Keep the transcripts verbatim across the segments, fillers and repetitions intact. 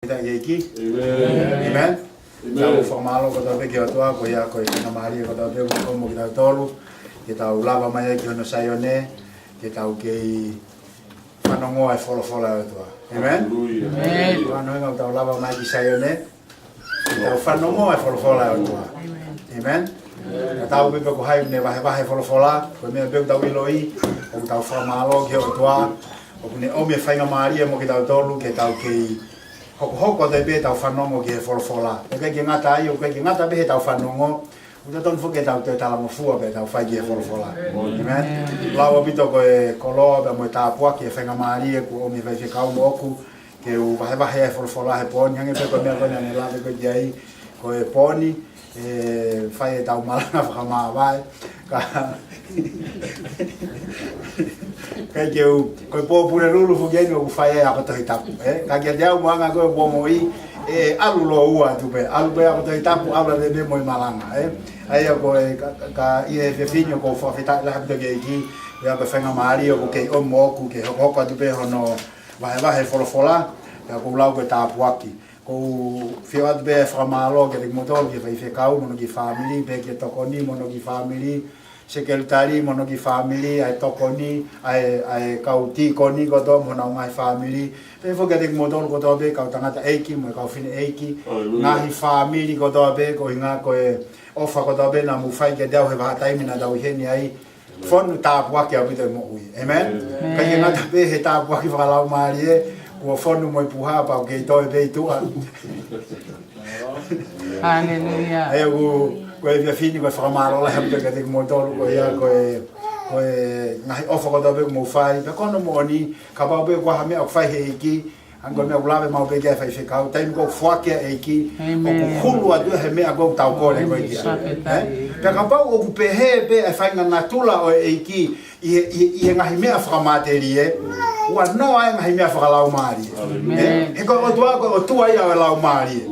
Fakafetaʻi ʻEiki. ʻĒmeni. ʻĒmeni. ʻĒmeni. Tau fakamālō kotoa pē ki he ʻOtua, ko ia ko e faingamālie kotoa pē ʻoku ʻomi kiate kitautolu ke tau lava mai ai ki hono Saione, ke tau kei fanongoa e folofola ʻa e ʻOtua. ʻĒmeni. Haleluia. ʻĒmeni. Ko hono ʻuhinga ʻoku tau lava mai ki Saione, ke tau fanongoa e folofola ʻa e ʻOtua. ʻĒmeni. Ka tau pē pe ko hai ʻoku ne vahevahe e folofola, ko e meʻa pē ʻoku tau ʻiloʻi, ʻoku tau fakamālō ki he ʻOtua, ʻoku ne ʻomi e faingamālie mo kitautolu ke tau kei hokohoko atu pē ʻetau fanongo ki he folofola. ʻOku ʻikai ke ngata ai, ʻoku ʻikai ke ngata pē heʻetau fanongo, ʻoku totonu foki ke tau toe talangofua pea tau fai ki he folofola. ʻĒmeni. Lau ʻaupito ko e koloa pea mo e tāpuaki e faingamālie kuo ʻomi ʻe he faifekau moʻoku ke u vahevahe e folofola he pō ni, hangē pē ko e meʻa ko ē naʻa ne lave ko ē ki ai, ko e pō ni, ʻe fai ʻetau malanga fakamāvae. Ka, ʻikai ke u, ko e pō Pulelulu foki eni ʻoku fai ai e ako Tohi Tapu, ē? Ka kiate au mo e anga ko ē ʻeku moʻui, ʻe ʻalu lōua atu pē, ʻalu pē ako Tohi Tapu, ʻalu leva pē mo e malanga, ē? ʻA ia ko e, ka, ka, ka ʻi he efiafi ni ʻoku ou fakafetaʻi lahi atu ki he ʻEiki, ʻa ia ko e faingamālie ʻoku kei ʻomi moʻoku ke hokohoko atu pē hono vahevahe e folofola, pea ʻoku ou lau ko e tāpuaki. ʻOku ou fie ʻoatu pē e fakamālō kiate kimoutolu, ki he faifekau mo hono kiʻi fāmili, pea ki he tokoni mo hono kiʻi fāmili, sekelitali mo hono kiʻi fāmili, ʻa e tokoni, ʻa e, ʻa e kau tīkoni kotoa mo honau ngaahi fāmili. Pehē foki kiate kimoutolu kotoa pē kau tangataʻeiki mo e kau fineʻeiki, Haleluia. ngaahi fāmili kotoa pē, ko e ʻuhinga ko e ʻofa kotoa pē naʻa mou fai kiate au he vahaʻa taimi naʻa tau ʻi heni ai. Fonu tāpuaki ʻaupito e moʻui. ʻĒmeni? ʻĒmeni. ʻIkai ke ngata pē he tāpuaki fakalaumālie, kuo fonu mo e puha pea ʻoku kei toe pē ʻi tuʻa. Haleluia. ʻA ia ʻoku, ko e efiafi ni ko e fakamālō lahi ʻaupito kiate kimoutolu, ko ia ko e, ko e ngaahi ʻofa kotoa pē ʻoku mou fai. Pea ko hono moʻoni, kapau pē ʻoku ʻi ai ha meʻa ʻoku fai ʻe he ʻEiki, hangē ko e meʻa ʻoku lave maʻu pē ki ai e faifekau, taimi ʻoku foaki ai e ʻEiki, ʻĒmeni. ʻoku hulu atu he meʻa ʻoku tau kole ko ē ki ai. Fakafetaʻi. Ē? Pea kapau ʻoku pehē pē e faʻahinga natula ʻo e ʻEiki ʻi he, ʻi he, ʻi he ngaahi meʻa fakamatelie, ʻoua naʻa ʻi ai e ngaahi meʻa fakalaumālie. ʻĒmeni. Ē? He ko e ʻOtua ko e ʻOtua ia ʻo e laumālie.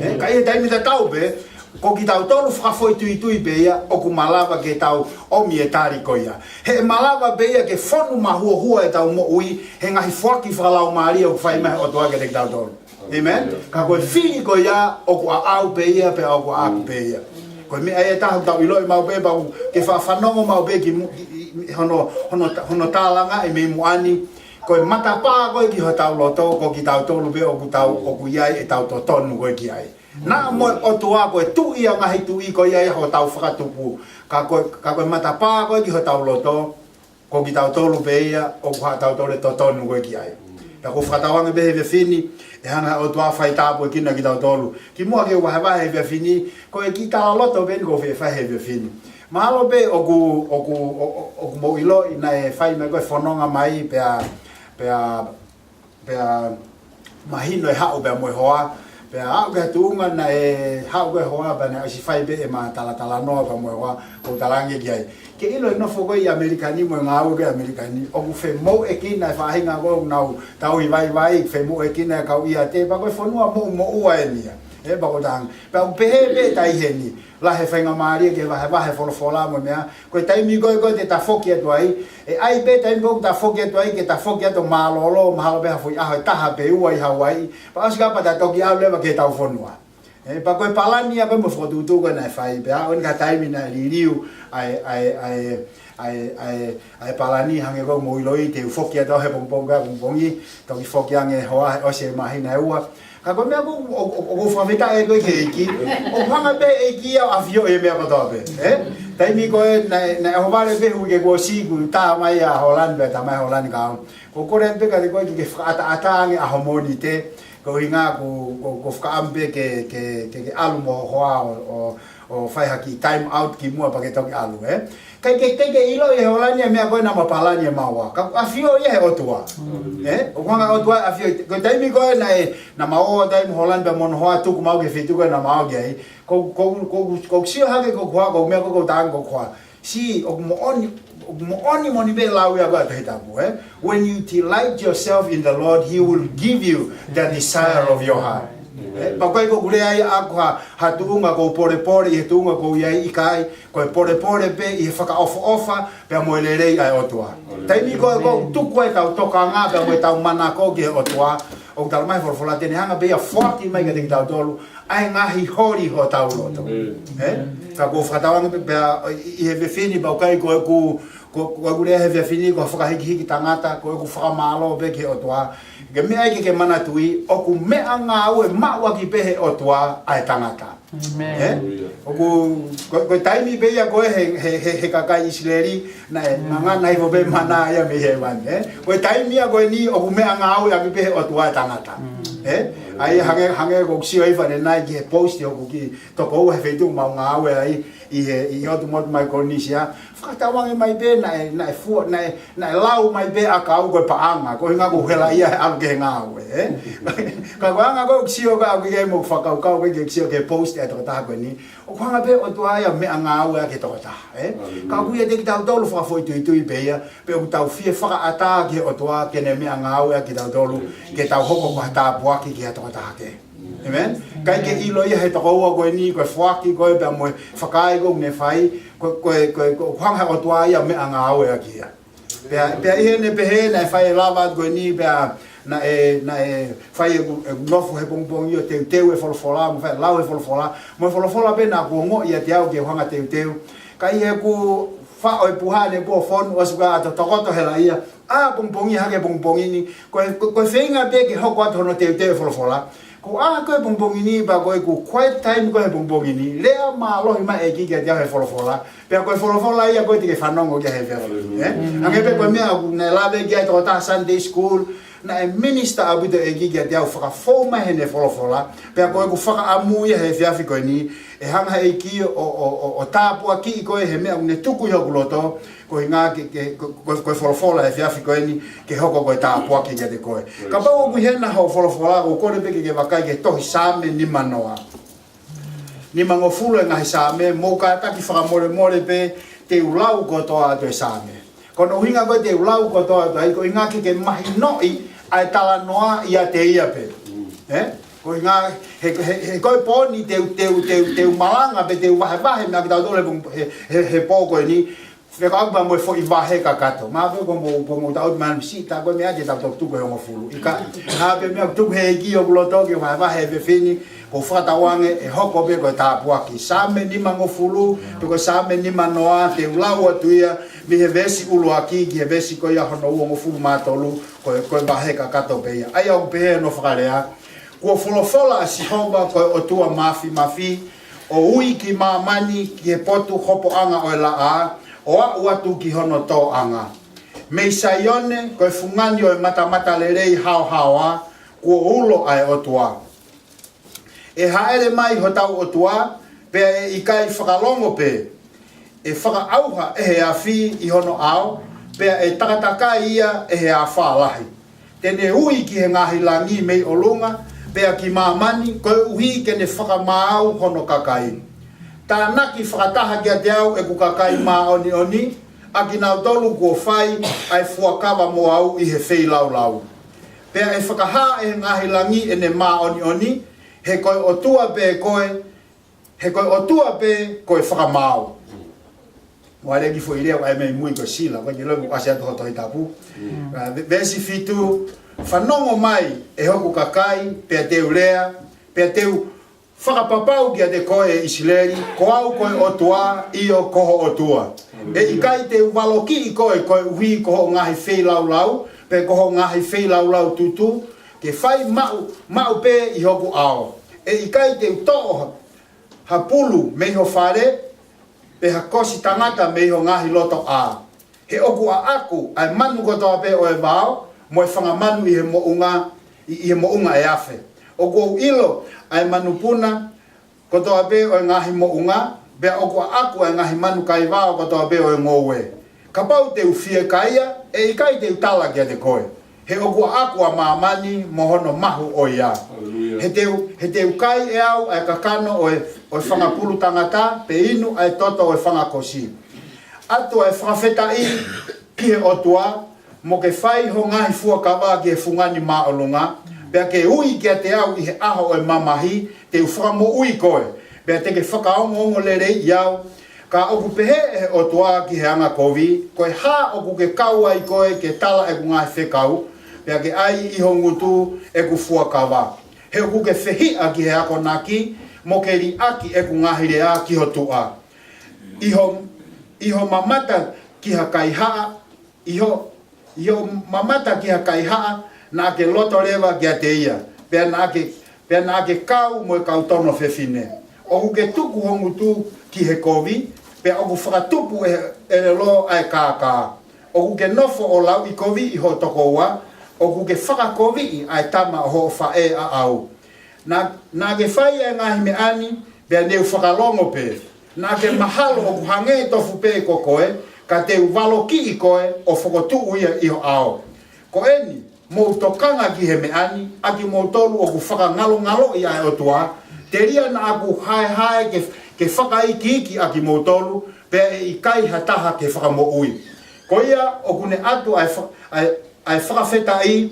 Ē? Ka ʻi he taimi tatau pē, ko kitautolu fakafoʻituitui pē ia ʻoku malava ke tau ʻomi e tali ko ia. He ʻe malava pē ia ke fonu mahuohua ʻetau moʻui he ngaahi foaki fakalaumālie ʻoku fai mai ʻe he ʻOtua kiate kitautolu. ʻĒmeni? Ka ko e fili ko ia ʻoku ʻaʻau pē ia pea ʻoku ʻaʻaku pē ia. Ko e meʻa ia ʻe taha ʻoku tau ʻiloʻi maʻu pē pea ʻoku ke faʻa fanongo maʻu pē ki mu-, ki, ki, hono, hono, hono tālangaʻi mei muʻa ni. Ko e matapā ko ē ki hotau loto, ko kitautolu pē ʻoku tau, ʻoku ʻi ai ʻetau totonu ko ē ki ai. Naʻa mo e ʻOtua ko e Tuʻi ʻo e ngaahi tuʻi ko ia ia hotau Fakatupu. Ka ko e, ka ko e matapā ko ē ki hotau loto, ko kitautolu pē ia ʻoku haʻatautolu e totonu ko ē ki ai. Pea ʻoku ou fakatauange pē he efiafi ni, ʻe hanga ʻe he ʻOtua ʻo faitāpuekina kitautolu. Kimuʻa ke u vahevahe he efiafi ni, ko e kiʻi talaloto pē eni ʻoku ou fie fai he efiafi ni. Mahalo pē ʻoku, ʻoku, ʻo, ʻo, ʻoku mou ʻiloʻi naʻe fai mai ko e fononga mai pea, pea pea mahino e haʻu pea mo e hoa, pea aʻu ki ha tuʻunga naʻe haʻu ko ē e hoa pea naʻe ʻosi fai pē ʻema talatalanoa pea mo e hoa, ʻoku ou talaange ki ai. Ke ʻilo e nofo ko ē ʻi ʻAmelika ni mo e ngāue ko ē ʻi ʻAmelika ni, ʻoku femoʻuekina e faʻahinga ko ē ʻoku nau tauhi vaivai, femoʻuekina e kau ʻiate, pea ko e fonua moʻumoʻua eni ia. Ē, pea ʻoku ou talaange. Pea ʻoku pehē pē ʻe taʻe ʻi heni, lahi e faingamālie ke vahevahe folofola mo e meʻa, ko e taimi ko ē ko ē te ta foki atu ai, ʻe ʻi ai pē taimi ko ē ʻoku ta foki atu ai, ke ta foki atu mālōlō, mahalo pē ha foʻi ʻaho ʻe taha pe ua ʻi Hauaiʻi, pea ʻosi ka pea ta toki ʻalu leva ki heʻetau fonua. Ē, pea ko e palani ia ko ē mo e fokotuʻutuʻu ko ē naʻe fai, pea ʻaho ni ko e taimi naʻe liliu ʻa e, ʻa e, ʻa e, ʻa e, ʻa e, ʻa e palani hangē ko ʻoku mou ʻiloʻi, te u foki atu he pongipongi ko ē, pongipongi, toki foki ange e hoa he ʻosi e māhina ʻe ua. Ka ko e meʻa ʻoku, ʻo, ʻo, ʻoku ou fakafetaʻi ko ē ki he ʻEiki. ʻOku hanga pē ʻe he ʻEiki ia ʻo ʻafioʻi e meʻa kotoa pē. Ē? Taimi ko ē naʻe, naʻe ʻohovale pē he uike kuo ʻosi kuo tā mai ʻa Hōlani pē, tā mai ʻa Hōlani ka au. ʻOku ou kole pē kiate koe ke ke fakaʻataʻatā ange ʻa hoʻo Mōnite. Ko e ʻuhinga ʻoku, ʻoku, ʻoku ou fakaʻamu pē ke, ke, ke, ke ʻalu mo ho hoa ʻo, ʻo, ʻo fai ha kiʻi time out kimuʻa pea ke toki ʻalu, ē? ʻIkai ke, ʻikai ke ʻiloʻi ʻe Hōlani e meʻa ko ē naʻa ma palani ʻe maua. Ka ʻoku ʻafioʻi ia ʻe he ʻOtua. Mm. Ē? ʻOku hanga ʻe he ʻOtua ʻo ʻafioʻi. Ko e taimi ko ē naʻe, naʻa ma ō atu ai mo Hōlani pea mo hono hoa, tuku maʻu ki he feituʻu ko ē naʻa ma ō ki ai. ʻOku, ʻoku, ʻoku, ʻoku ou sio hake ko e hā, ko e meʻa ko ē ʻoku ou talaange ko e hā. See, ʻoku moʻoni, ʻoku moʻoni moʻoni pē e lau ia ko ē ʻa e Tohi Tapu, ē? When you delight yourself in the Lord, He will give you the desire of your heart. Ē, pea ʻoku ʻikai ko ʻeku lea ia ʻaʻaku ha, ha tuʻunga ʻoku ou polepole ʻi he tuʻunga ʻoku ou ʻi ai, ʻikai, ko e polepole pē ʻi he fakaʻofoʻofa pea mo e lelei ʻa e ʻOtua. Taimi ko ē ʻoku tuku ai ʻetau tokanga pea mo ʻetau manako ki he ʻOtua, ʻOku talamai ʻe he folofola te ne hanga pē ia ʻo foaki mai kiate kitautolu ʻa e ngaahi holi hotau loto. ʻĒ? Ka ʻoku ou fakatauange pē pea ʻi, ʻi he efiafi ni pea ʻoku ʻikai ko ʻeku, ko, ko ʻeku lea he efiafi ni ko e fakahikihiki tangata, ko ʻeku fakamālō pē ki he ʻOtua. Ko e meʻa ia ke, ke manatuʻi, ʻoku meʻangāue maʻu ʻaki pē ʻe he ʻOtua ʻa e tangata. ʻĒmeni. ʻĒ? ʻOku, ko, ko e taimi pē ia ko ē he, he, he, he kakai ʻIsileli, naʻe ngangana hifo pē mana ia mei hēvani, ē? Ko e taimi ia ko eni ʻoku meʻangāue ʻaki pē ʻe he ʻOtua ʻa e tangata. ʻĒ? ʻA ia hangē, hangē ko ʻeku sio ʻi fale nai ki he post ʻoku kiʻi tokoua he feituʻu ʻoku mau ngāue ai ʻi he, ʻi he ʻotu motu Maikolonisia. Fakatauange mai pē naʻe, naʻe fua, naʻe, naʻe lau mai pē ʻakau ko e paʻanga, ko e ʻuhinga ko e hela ia he ʻalu ki he ngāue, ē? Ka ko e anga ko ē ʻeku sio ko ē ʻaku ia mo fakakaukau ko ē ke sio ki he post ʻa e tokotaha ko eni. ʻOku hanga pē ʻe he ʻOtua ia ʻo meʻangāue ʻaki e tokotaha, ē? Ka ʻoku ʻiate kitautolu fakafoʻituitui pē ia, pe ʻoku tau fie fakaʻatā ki he ʻOtua ke ne meʻangāue ʻaki kitautolu, ke tau hoko ko ha tāpuaki ki ha tokotaha kehe. ʻĒmeni? ʻIkai ke ʻilo ia ʻe he tokoua ko eni, ko e foaki ko ē pea mo e fakaai ko ē ʻoku ne fai, ko, ko, ko, ko, ʻoku hanga ʻe he ʻOtua ia ʻo meʻangāue ʻaki ia. Pea, pea ʻi heʻene pehē naʻe fai e lava atu ko eni, pea naʻe, naʻe fai ʻeku, ʻeku nofo he pongipongi ʻo teuteu e folofola, mo fai e lau e folofola, mo e folofola pē naʻa ku ongoʻi ʻiate au ke u hanga ʻo teuteu. Ka ʻi heʻeku faʻo e puha ʻanepō fonu ʻosi ka ʻalu ʻo tokoto hela ia, ʻa pongipongi hake pongipongi ni, ko e, ko, ko e feinga pē ke hoko atu hono teuteu e folofola. Ko e ʻaho ko ē pongipongi ni, pea ko ʻeku quiet time ko ē he pongipongi ni, lea mālohi mai e ʻEiki kiate au he folofola. Pea ko e folofola ia ko ē te ke fanongo ki ai he efiafi ni, ē? Hangē pē ko e meʻa ʻoku ne lave ki ai e tokotaha Sunday school, naʻe minister ʻaupito e ʻEiki kiate au ʻo fakafou mai heʻene folofola. Pea ko ʻeku fakaʻamu ia he efiafi ko eni, ʻe hanga ʻe he ʻEiki ʻo, ʻo, ʻo, ʻo tāpuakiʻi koe he meʻa ʻoku ne tuku ʻi hoku loto, ko e ʻuhinga ke, ke, ko, ko, ko e folofola he efiafi ko eni, ke hoko ko e tāpuaki kiate koe. Kapau ʻoku ʻi hena hoʻo folofola, ʻoku ou kole pē ke ke vakai ki he tohi Saame nimanoa. Nimangofulu e ngaahi Saame, mou kātaki fakamolemole pē, te u lau kotoa atu e Saame. Ko hono ʻuhinga ko ē te u lau kotoa atu ai, ko e ʻuhinga ke ke mahinoʻi ʻa e talanoa ʻiate ia pē. Ē? Ko e ʻuhinga, he, he, he ko e pō ni te u, te u, te u, te u malanga pē te u vahevahe meʻa kiate kitautolu he, he, he, he pō ko eni. Fekauʻaki pea mo e foʻi vahe kakato. Mahalo pē ko hoʻomou, ko hoʻomou tau mai misi, tā ko e meʻa te tau toki tuku he hongofulu. ʻIkai, hā pē meʻa ʻoku tuku ʻe he ʻEiki ʻi hoku loto ke vahevahe he efiafi ni, ʻoku ou fakatauange ʻe hoko pē ko e tāpuaki. Saame nimangofulu, pe ko e Saame nimanoa, te u lau atu ia, mei he veesi ʻuluaki, ki he veesi ko ia hono uongofulu mā tolu, ko e, ko e vahe kakato pē ia. ʻA ia ʻoku pehē hono fakalea: Kuo folofola ʻa Sihova ko e ʻOtua Māfimafi, ʻo ui ki māmani ki he potu hopoʻanga ʻo e laʻā, ʻo aʻu atu ki hono tōʻanga. Mei Saione, ko e fungani ʻo e matamatalelei haohaoa, kuo ulo ʻa e ʻOtua. ʻE hāʻele mai hotau ʻOtua, pea ʻe ʻikai fakalongo pē. ʻE fakaʻauha ʻe he afi ʻi hono ʻao, pea ʻe takatakai ia ʻe he afā lahi. Te ne ui ki he ngaahi langi mei ʻolunga, pea ki māmani, koeʻuhi ke ne fakamaau hono kakai. Tānaki fakataha kiate au ʻeku kakai māʻoniʻoni, ʻa kinautolu kuo fai ʻa e fuakava mo au ʻi he feilaulau. Pea ʻe fakahā ʻe he ngaahi langi ʻene māʻoniʻoni, he ko e ʻOtua pē koe, he ko e ʻOtua pē ko e fakamaau. Ua leki foʻi lea ʻoku ʻai mei mui ko Sila, ko e ki loi mo kasi atu ho Tohi Tapu. Mm. Ah, ve-, veesi fitu, fanongo mai ʻe hoku kakai, pea te u lea, pea te u fakapapau kiate koe ʻe ʻIsileli, ko au ko e ʻOtua, ʻio ko ho ʻOtua. ʻE ʻikai te u valokiʻi koe koeʻuhi ko hoʻo ngaahi feilaulau, pe ko hoʻo ngaahi feilaulau tutu, ke fai maʻu, maʻu pē ʻi hoku ʻao. ʻE ʻikai te u toʻo ha pulu mei ho fale, pe ha kosi tangata mei ho ngaahi lotoʻā. He ʻoku ʻaʻaku ʻa e manu kotoa pē ʻo e vao, mo e fanga manu ʻi he moʻunga, ʻi, ʻi he moʻunga ʻe afe. ʻOku ou ʻilo ʻa e manupuna kotoa pē ʻo e ngaahi moʻunga, pea ʻoku ʻaʻaku ʻa e ngaahi manu kaivao kotoa pē ʻo e ngoue. Kapau te u fiekaia, ʻe ʻikai te u tala kiate koe. He ʻoku ʻaʻaku ʻa māmani mo hono mahu ʻo ia. Haleluia. He te u, he te u kai ʻe au ʻa e kakano ʻo e, ʻo e fanga pulu tangata, pe inu ʻa e toto ʻo e fanga kosi. ʻAtu ʻa e fakafetaʻi ki he ʻOtua, mo ke fai ho ngaahi fuakava ki he fungani māʻolunga, pea ke ui kiate au ʻi he ʻaho ʻo e mamahi, te u fakamoʻui koe, pea te ke fakaongoongoleleiʻi au. Ka ʻoku pehē ʻe he ʻOtua ki he angakovi, ko e hā ʻoku ke kau ai koe ke tala ʻeku ngaahi fekau, pea ke ʻai ʻi ho ngutu ʻeku fuakava. He ʻoku ke fehiʻa ki he akonaki, mo ke liʻaki ʻeku ngaahi lea ki ho tuʻa. ʻI ho, ʻi ho mamata ki ha kaihaʻa, ʻi ho, ʻi ho mamata ki ha kaihaʻa, naʻa ke loto leva kiate ia, pea naʻa ke, pea naʻa ke kau mo e kau tono fefine. ʻOku ke tuku ho ngutu ki he kovi, pea ʻoku fakatupu ʻe he ʻelelo ʻa e kākā. ʻOku ke nofo ʻo lauʻikoviʻi ho tokoua, ʻoku ke fakakoviʻi ʻa e tama ʻo hoʻo faʻē ʻaʻau. Naʻa, naʻa ke fai ʻa e ngaahi meʻa ni, pea ne u fakalongo pē. Naʻa ke mahalo ʻoku hangē tofu pē ko koe, ka te u valokiʻi koe ʻo fokotuʻu ia ʻi ho ʻao. Ko eni, mou tokanga ki he meʻa ni, ʻa kimoutolu ʻoku fakangalongaloʻi ʻa e ʻOtua, telia naʻa ku haehae ke, ke fakaikiiki ʻa kimoutolu, pea ʻe ʻikai ha taha ke fakamoʻui. Ko ia ʻoku ne ʻatu ʻa e fa-, ʻa e, ʻa e fakafetaʻi,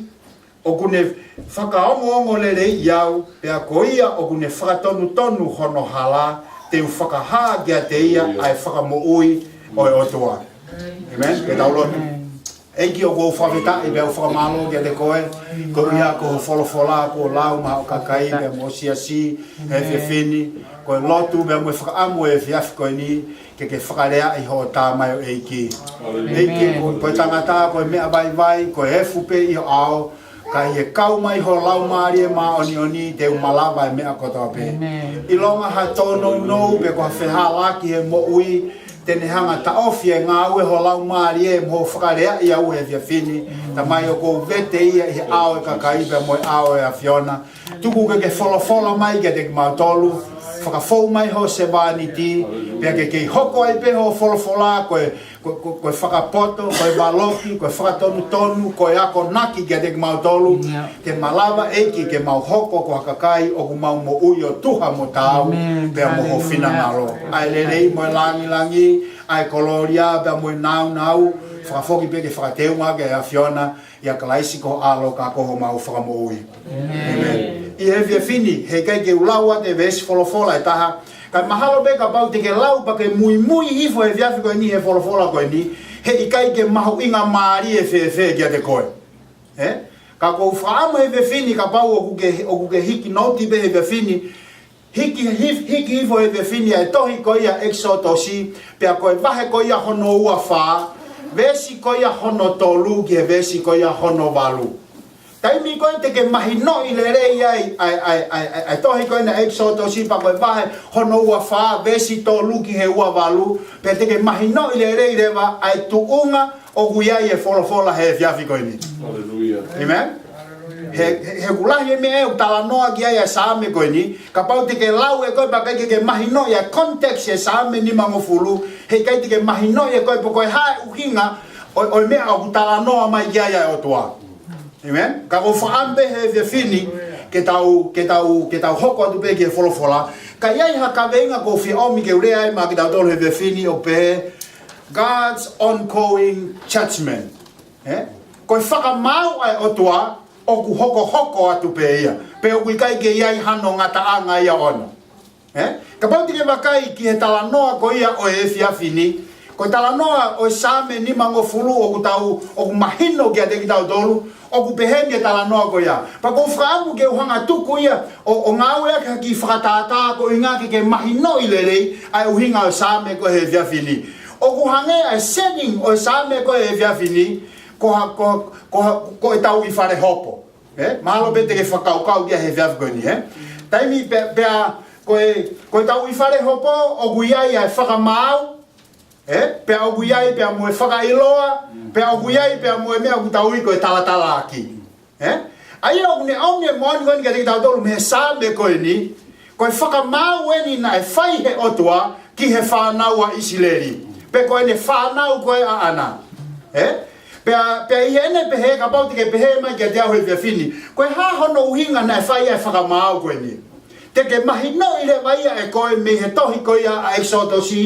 ʻoku ne fakaongoongoleleiʻi au, pea ko ia ʻoku ne fakatonutonu hono hala, te u fakahā kiate ia ʻa e fakamoʻui ʻo e ʻOtua. Amen. Ke tau lotu. ʻEiki, ʻoku ou fakafetaʻi pea u fakamālō kiate koe, koeʻuhi ko hoʻo folofola kuo lau maʻa hoʻo kakai pea mo e siasi he efiafi ni, ko e lotu pea mo e fakaʻamu he efiafi ko eni, ke ke fakaleaʻi hoʻo tamaioʻeiki. ʻEiki, ko, ko e tangata, ko e meʻa vaivai, ko e efu pē ʻi ho ʻao, ka ʻi he kau mai ho Laumālie Māʻoniʻoni te u malava e meʻa kotoa pē. ʻIlonga ha tōnounou pe ko ha fehālaaki he moʻui, te ne hanga taʻofi e ngāue ho Laumālie mo hoʻo fakaleaʻi au he efiafi ni. Tamai, ʻoku ou vete ia ʻi he ʻao e kakai pea mo e ʻao e ʻAfiona. Tuku ke ke folofola mai kiate kimautolu, fakafou mai hoʻo sevāniti, pea ke kei hoko ai pē hoʻo folofola ko e, ko, ko, ko e fakapoto, ko e valoki, ko e fakatonutonu, ko e akonaki kiate kimautolu, ke malava ʻEiki ke mau hoko ko ha kakai ʻoku mau moʻui ʻo tuha mo taau, pea mo ho finangalo. ʻA e lelei mo e langilangi, ʻa e kolōlia, pea mo e nāunau, fakafoki pē ke fakateunga ki he ʻAfiona, ʻia Kalaisi ko ho ʻAlo ka ko homau Fakamoʻui. ʻĒmeni. ʻI he efiafi ni, heʻikai ke u lau atu e veesi folofola ʻe taha, kae mahalo pē kapau te ke lau pea ke muimui hifo he efiafi ko eni he folofola ko eni, heʻikai ke mahuʻingamālie fēfē kiate koe. Ē? Ka ʻoku ou fakaʻamu he efiafi ni kapau ʻoku ke, ʻoku ke hiki nouti pē he efiafi ni, hiki, hif-, hiki hifo he efiafi ni ʻa e tohi ko ia ʻEkisotosi, pea ko e vahe ko ia hono ua fā, veesi ko ia hono tolu ki he veesi ko ia hono valu. Taimi ko ē te ke mahinoʻi lelei ai ʻa e, ʻa e, ʻa e, ʻa e, ʻa e tohi ko ena ʻEkisotosi pea ko e vahe hono ua fā, veesi tolu ki he ua valu, pea te ke mahinoʻi lelei leva ʻa e tuʻunga ʻoku ʻi ai e folofola he efiafi ko eni. Hallelujah. ʻĒmeni? He, he, he ʻoku lahi e meʻa ʻoku talanoa ki ai ʻa e Saame ko eni, kapau te ke lau ʻe koe pea ʻikai ke ke mahinoʻi ʻa e context e Saame nimangofulu, heʻikai te ke mahinoʻi ʻe koe pe ko e hā e ʻuhinga ʻo, ʻo e meʻa ʻoku talanoa mai ki ai ʻa e ʻOtua. ʻĒmeni? Ka ʻoku ou fakaʻamu pē he efiafi ni, ke tau, ke tau, ke tau hoko atu pē ki he folofola. Ka ʻi ai ha kaveinga ʻoku ou fie ʻomi ke u lea ai maʻa kitautolu he efiafi ni ʻoku pehē, God's ongoing judgment. Ē? Ko e fakamaau ʻa e ʻOtua ʻoku hokohoko atu pē ia. Pea ʻoku ʻikai ke ʻi ai hano ngataʻanga ia ʻoʻona. Ē? Kapau te ke vakai ki he talanoa ko ia ʻo e efiafi ni, ko e talanoa ʻo e Saame nimangofulu ʻoku tau, ʻoku mahino kiate kitautolu, ʻoku pehē ni e talanoa ko ia. Pea ʻoku ou fakaʻamu ke u hanga tuku ia ʻo, ʻo ngāueʻaki ha kiʻi fakatātā ko e ʻuhinga ke ke mahinoʻi lelei ʻa e ʻuhinga ʻo e Saame ko ē he efiafi ni. ʻOku hangē ʻa e setting ʻo e Saame ko ē he efiafi ni, ko ha, ko, ko ha, ko ʻetau ʻi fale hopo. Ē? Mahalo pē te ke fakakaukau ki ai he efiafi ko eni, ē? Taimi pea, pea, ko e, ko ʻetau ʻi fale hopo, ʻoku ʻi ai ʻa e fakamaau, ē? Pea ʻoku ʻi ai pea mo e fakaʻiloa, pea ʻoku ʻi ai pea mo e meʻa ʻoku tau ui ko e talatalaaki. Ē? ʻA ia ʻoku ne ʻomi e moʻoni ko eni kiate kitautolu mei he Saame ko eni, ko e fakamaau eni naʻe fai he ʻOtua ki he fānau ʻa ʻIsileli. Pe ko ʻene fānau ko ē ʻaʻana. Ē? Pea, pea ʻi heʻene pehē, kapau te ke pehē mai kiate au he efiafi ni, ko e hā hono ʻuhinga naʻe fai ai e fakamaau ko eni. Te ke mahinoʻi leva ia ʻe koe mei he tohi ko ia ʻa ʻEkisotosi,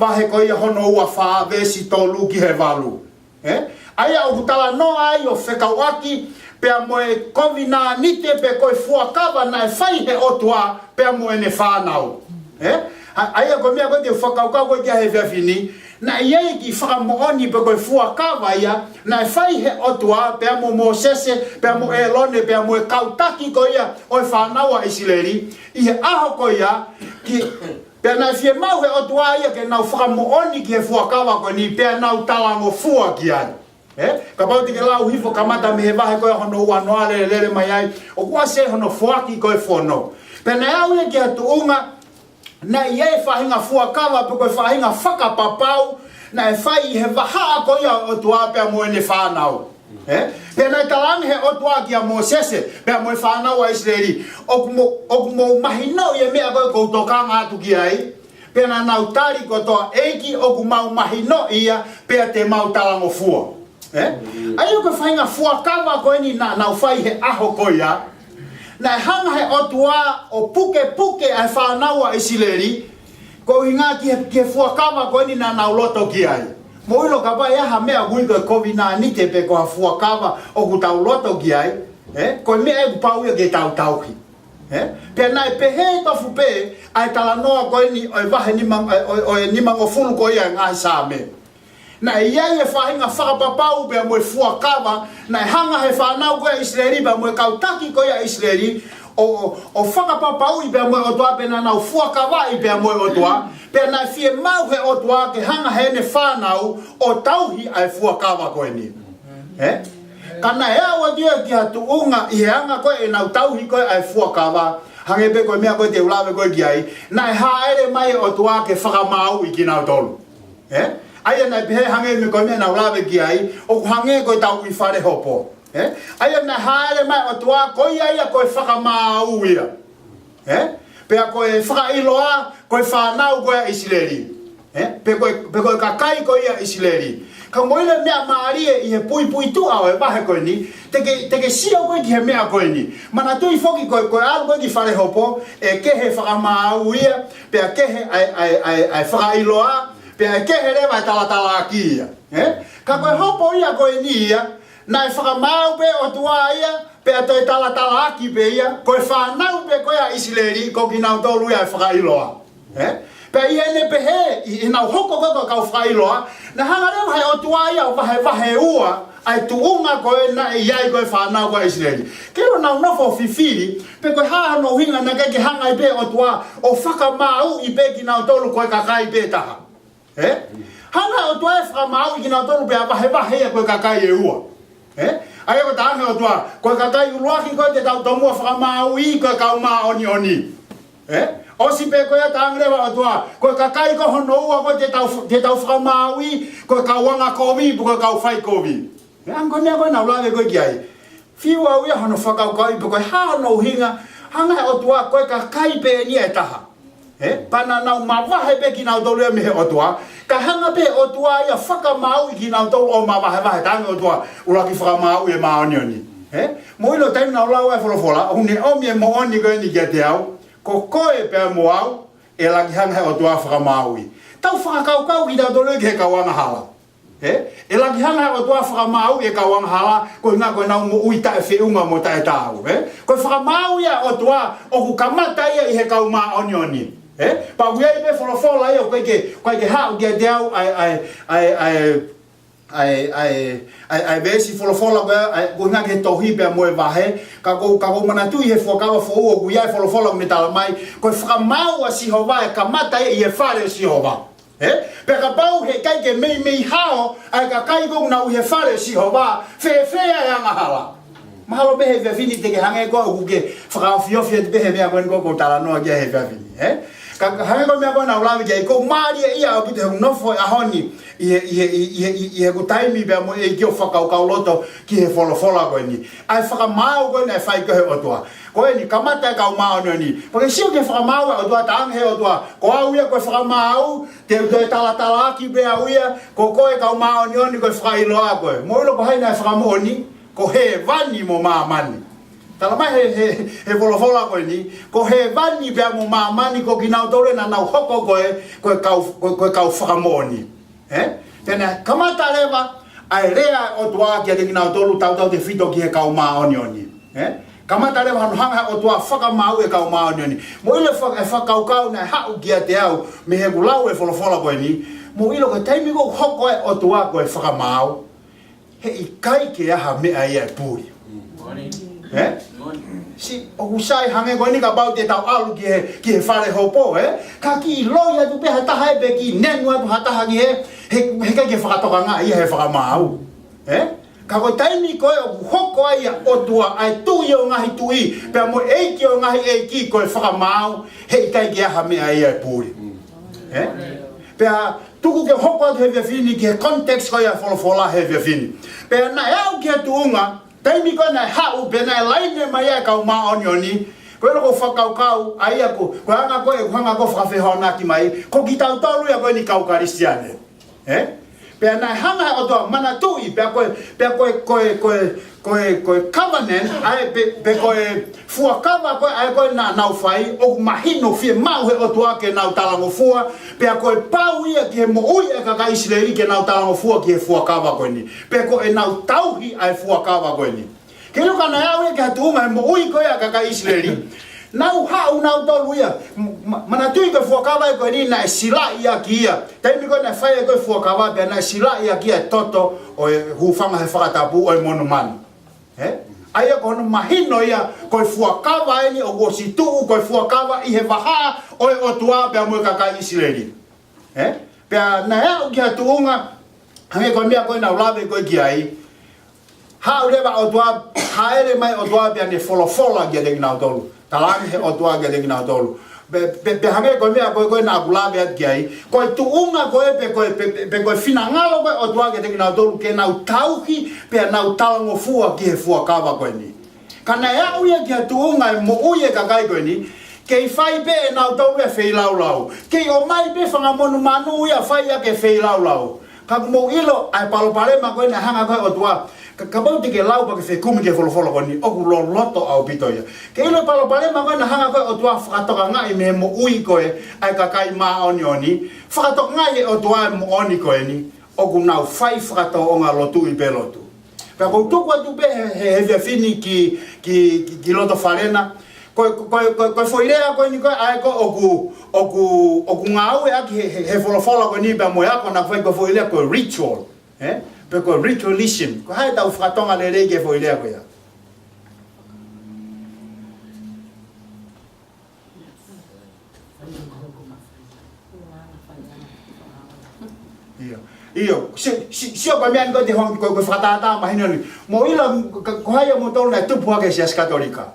vahe ko ia hono ua fā, veesi tolu ki he valu. Ē? ʻA ia ʻoku talanoa ai ʻo fekauʻaki pea mo e kovinānite pe ko e fuakava naʻe fai he ʻOtua pea mo ʻene fānau. Ē? ʻA ia ko e meʻa ko ē te u fakakaukau ko ē ki ai he efiafi ni, naʻe ʻi ai e kiʻi fakamoʻoni pe ko e fuakava ia naʻe fai he ʻOtua pea mo Mōsese, pea mo ʻĒlone, pea mo e kau taki ko ia ʻo e fānau ʻa ʻIsileli ʻi he ʻaho ko ia, ki, pea naʻe fiemaʻu he ʻOtua ia ke nau fakamoʻoni ki he fuakava ko eni pea nau talangofua ki ai. Ē? Kapau te ke lau hifo kamata mei he vahe ko ē hono ua noa lele, lele mai ai, ʻoku ʻasi ai hono foaki ko ē fono. Pea naʻe aʻu ia ki ha tuʻunga naʻe ʻi ai e faʻahinga fuakava pe ko e faʻahinga fakapapau naʻe fai ʻi he vahaʻa ko ia ʻo e ʻOtua pea mo ʻene fānau. Ē? Pea naʻe talaange he ʻOtua kia Mōsese pea mo e fānau ʻa ʻIsileli, ʻoku mou, ʻoku mou mahinoʻi e meʻa ko ē ʻoku ou tokanga atu ki ai? Pea naʻa nau tali kotoa, ʻEiki, ʻoku mau mahinoʻi ia, pea te mau talangofua. Ē? ʻA ia ko e faʻahinga fuakava ko eni naʻa nau fai he ʻaho ko ia, naʻe hanga he ʻOtua ʻo pukepuke ʻa e fānau ʻa ʻIsileli koeʻuhinga ki he, ki he fuakava ko eni naʻa nau loto ki ai. Mou ʻilo kapau ʻe ʻi ai ha meʻa ʻoku ui ko e kovinānite pe ko ha fuakava ʻoku tau loto ki ai, ē? Ko e meʻa ʻoku pau ia ke tau tauhi. Ē? Pea naʻe pehē tofu pē ʻa e talanoa ko eni ʻo e vahe nima, ʻo, ʻo, ʻo e nimangofulu ko ia ʻo e ngaahi Saame. Naʻe ʻi ai e faʻahinga fakapapau pea mo e fuakava naʻe hanga he fānau ko ia ʻa ʻIsileli pea mo e kau taki ko ia ʻa ʻIsileli ʻo, ʻo, ʻo fakapapauʻi pea mo e ʻOtua pea naʻa nau fuakavaʻi pea mo e ʻOtua, pea naʻe fiemaʻu he ʻOtua ke hanga heʻene fānau ʻo tauhi ʻa e fuakava ko eni. Ē? Ka naʻe aʻu atu ia ki ha tuʻunga ʻi he anga ko ē ʻenau tauhi ko ē ʻa e fuakava, hangē pē ko e meʻa ko ē te u lave ko ē ki ai, naʻe hāʻele mai e ʻOtua ke fakamaauʻi kinautolu. Ē? ʻA ia naʻe pehē hangē pē ko e meʻa naʻa ku lave ki ai, ʻoku hangē ko ʻetau ʻi fale hopo. Ē? ʻA ia naʻe hāʻele mai e ʻOtua ko ia ia ko e fakamaau ia. Ē? Pea ko e fakaʻiloa ko e fānau ko ia ʻa ʻIsileli. Ē? Pe ko e, pe ko e kakai ko ia ʻa ʻIsileli. Ka mou ʻilo e meʻa mālie ʻi he puipuituʻa ʻo e vahe ko eni, te ke, te ke sio ko ē ki he meʻa ko eni. Manatuʻi foki ko e, ko e ʻalu ko ē ki fale hopo, ʻe kehe e fakamaau ia, pea kehe ʻa e, ʻa e, ʻa e, ʻa e fakaʻiloa, pea ʻe kehe leva e talatalaaki ia. Ē? Ka ko e hopo ia ko eni ia, naʻe fakamaau pē ʻOtua ia, pea toe talatalaaki pē ia, ko e fānau pē ko ia ʻa ʻIsileli, ko kinautolu ia ʻe fakaʻiloa. Ē? Pea ʻi heʻene pehē, ʻi, ʻi heʻenau hoko ko ē ko e kau fakaʻiloa, naʻe hanga leva he ʻOtua ia ʻo vahevahe ua ʻa e tuʻunga ko ē naʻe ʻi ai ko ē fānau ko ia ʻa ʻIsileli. Ke ʻilo naʻa nau nofo fifili, pe ko e hā hono ʻuhinga naʻe ʻikai ke hanga ai pē ʻOtua ʻo fakamaauʻi pē kinautolu ko e kakai pē taha. Ē? Hanga ʻOtua ʻe fakamaauʻi kinautolu pea vahevahe ia ko e kakai ʻe ua. Ē? ʻA ia ko e talaange ʻOtua, ko e kakai ʻuluaki ko ē te tau tomuʻa fakamaauʻi ko e kau māʻoniʻoni. Ē? ʻOsi pē ko ia talaange leva ʻOtua, ko e kakai ko hono ua ko ē te tau, te tau fakamaauʻi ko e kau angakovi, pe ko e kau faikovi. Ē, ʻa ia ko e meʻa ko ē naʻa ku lave ko ē ki ai. Fiu au ia hono fakakaukauʻi pe ko e hā hono ʻuhinga, hanga he ʻOtua ko e kakai pē eni ʻe taha. Ē, pea naʻa nau mavahe pē kinautolu ia mei he ʻOtua, ka hanga pē ʻOtua ia fakamaauʻi kinautolu ʻo mavahevahe, talaange ʻOtua, ʻuluaki fakamaauʻi e māʻoniʻoni. Ē, mou ʻilo taimi naʻa ku lau ai e folofola, ʻoku ne ʻomi e moʻoni ko eni kiate au, ko koe pea mo au, ʻe ʻuluaki hanga he ʻOtua fakamaauʻi. Tau fakakaukau kitautolu ia ki he kau angahala. Ē? ʻE ʻuluaki hanga he ʻOtua fakamaauʻi e kau angahala, koeʻuhinga ko ʻenau moʻui taʻefeʻunga mo taʻetaau. Ē? Ko e fakamaau ia ʻa e ʻOtua, ʻoku kamata ia ʻi he kau māʻoniʻoni. Ē? Pea ʻoku ʻi ai pē folofola ia, ʻoku ʻikai ke, ʻoku ʻikai ke haʻu kiate au ʻa e, ʻa e, ʻa e, ʻa e, ʻa e, ʻa e, ʻa e, ʻa e veesi folofola ko ia, ʻa e, koeʻuhinga ki he tohi pea mo e vahe, ka ʻoku ou, ka ʻoku ou manatuʻi he Fuakava Foʻou ʻoku ʻi ai e folofola ʻoku ne talamai, ko e fakamaau ʻa Sihova ʻe kamata ia ʻi he fale ʻo Sihova. Ē? Pea kapau heʻikai ke meimei hao ʻa e kakai ko ē ʻoku nau ʻi he fale ʻo Sihova, fēfē ʻa e angahala? Mahalo pē he efiafi ni te ke hangē koe ʻoku ke fakaofiofi atu pē he meʻa ko eni ko ē ʻoku ou talanoa ki ai he efiafi ni, ē? Ka, ka hangē ko e meʻa ko ē naʻa ku lave ki ai, ʻoku mālie ia ʻaupito he ʻoku ou nofo he ʻaho ni ʻi he, ʻi he, ʻi, ʻi, ʻi, ʻi heʻeku taimi pea mo e ʻEiki ʻo fakakaukauloto ki he folofola ko eni. ʻA e fakamaau ko ē naʻe fai ko ē he ʻOtua. Ko eni, kamata e kau māʻoniʻoni. Pea ke sio ki he fakamaau ʻa e ʻOtua, talaange he ʻOtua, ko au ia ko e fakamaau, te u toe talatalaaki pē au ia, ko koe kau māʻoniʻoni ko e fakaʻiloa koe. Mou ʻilo ko hai naʻe fakamoʻoni, ko hēvani mo māmani. Talamai he, he, he folofola ko eni, ko hēvani pea mo māmani ko kinautolu naʻa nau hoko ko e, ko e kau, ko e, ko e kau fakamoʻoni. Ē? Pea naʻe kamata leva ʻa e lea ʻa e ʻOtua kiate kinautolu tautautefito ki he kau māʻoniʻoni. Ē? Kamata leva hono hanga ʻe he ʻOtua ʻo fakamaau e kau māʻoniʻoni. Mou ʻilo e faka-, e fakakaukau naʻe haʻu kiate au mei heʻeku lau e folofola ko eni. Mou ʻilo ko e taimi ʻoku hoko ai e ʻOtua ko e fakamaau, heʻikai ke ʻi ai ha meʻa ia ʻe puli. Ē? Siʻi, ʻoku sai hangē ko eni kapau te tau ʻalu ki he, ki he fale hopo, ē? Ka kiʻi loi atu pē ha taha ē pe kiʻi nenu atu ha taha ki hē, he, heʻikai ke fakatokangaʻi ia ʻe he fakamaau. Ē? Ka ko e taimi ko ē ʻoku hoko ai ʻa e ʻOtua, ʻa e Tuʻi ʻo e ngaahi tuʻi, pea mo e ʻEiki ʻo e ngaahi ʻeiki, ko e fakamaau, heʻikai ke ʻi ai ha meʻa ia ʻe puli. Ē? Pea tuku ke u hoko atu he efiafi ni ki he context ko ia ʻo e folofola he efiafi ni. Pea naʻe aʻu ki he tuʻunga, taimi ko ē naʻe haʻu, pea naʻe laine mai ai e kau māʻoniʻoni, ko e loko fakakaukau, ʻa ia ko, ko e anga ko ē, ko e anga ko ē ʻoku fakafehoanaki mai, ko kitautolu ia ko eni kau Kalisitiane. Ē? Pea naʻe hanga ʻe he ʻOtua, manatuʻi, pea ko e, pea ko e, ko e, ko e, ko e, ko e covenant, ʻa ē pe, pe ko e fuakava ko ē, ʻa ē ko ē naʻa nau fai, ʻoku mahino fiemaʻu ʻe he ʻOtua ke nau talangofua, pea ko e pau ia ki he moʻui ʻa e kakai ʻIsileli ke nau talangofua ki he fuakava ko eni. Pe ko ʻenau tauhi ʻa e fuakava ko eni. Ke ʻilo ka naʻe aʻu ia ki ha tuʻunga he moʻui ko ia ʻa e kakai ʻIsileli. Nau haʻu nautolu ia. Ma-, manatuʻi ko e fuakava ko eni naʻe silaʻi ʻaki ia. Taimi ko ē naʻe fai ai ko ē e fuakava pea naʻe silaʻi ʻaki ia e toto ʻo e hūfanga he fakatapu ʻo e monumanu. Ē? ʻA ia ko hono mahino ia ko e fuakava eni ʻoku ʻosi tuʻu ko e fuakava ʻi he vahaʻa ʻo e ʻOtua pea mo e kakai ʻIsileli. Ē? Pea naʻe aʻu ki ha tuʻunga, hangē ko e meʻa ko ē naʻa ku lave ko ē ki ai. Haʻu leva e ʻOtua, hāʻele mai e ʻOtua pea ne folofola kiate kinautolu. Talaange ʻe he ʻOtua kiate kinautolu. Pe, pe, pe hangē ko e meʻa ko ē ko ē naʻa ku lave atu ki ai. Ko e tuʻunga ko ē pe ko e, pe, pe, pe ko e finangalo ko ē ʻo e ʻOtua kiate kinautolu ke nau tauhi, pea nau talangofua ki he fuakava ko eni. Ka naʻe aʻu ia ki ha tuʻunga e moʻui e kakai ko eni, kei fai pē ʻe nautolu e feilaulau. Kei ʻomai pē fanga monumanu ia fai ʻaki e feilaulau. Ka ʻoku mou ʻilo ʻa e palopalema ko ē naʻe hanga ko ē ʻe he ʻOtua. Ka, kapau te ke lau pea ke fekumi ki he folofola ko eni, ʻoku loloto ʻaupito ia. Ke ʻilo e palopalema ko ē naʻe hanga ko ē ʻe he ʻOtua ʻo fakatokangaʻi mei he moʻui ko ē ʻa e kakai māʻoniʻoni, fakatokangaʻi ʻe he ʻOtua e moʻoni ko eni, ʻoku nau fai fakatōʻonga lotuʻi pē lotu. Pea ʻoku ou tuku atu pē he, he, he efiafi ni ki, ki, ki, ki loto fale na. Ko, ko, ko, ko, ko e foʻi lea ko eni ko ē ʻa ē ko ē ʻoku, ʻoku, ʻoku ngāueʻaki he, he, he folofola ko eni pea mo e ako naʻa ku fai, ko e foʻi lea ko e ritual. Ē? Pe ko e ritualism. Ko hai tau fakatonga lelei ki he foʻi lea ko ia? ʻIo. ʻIo. Si, si, sio ko e meʻa ni ko e te hong, ko, ko e fakatātā mahino ni. Mou ʻilo, ka, ko hai ʻia moutolu naʻe tupu hake he Siasi Katolika.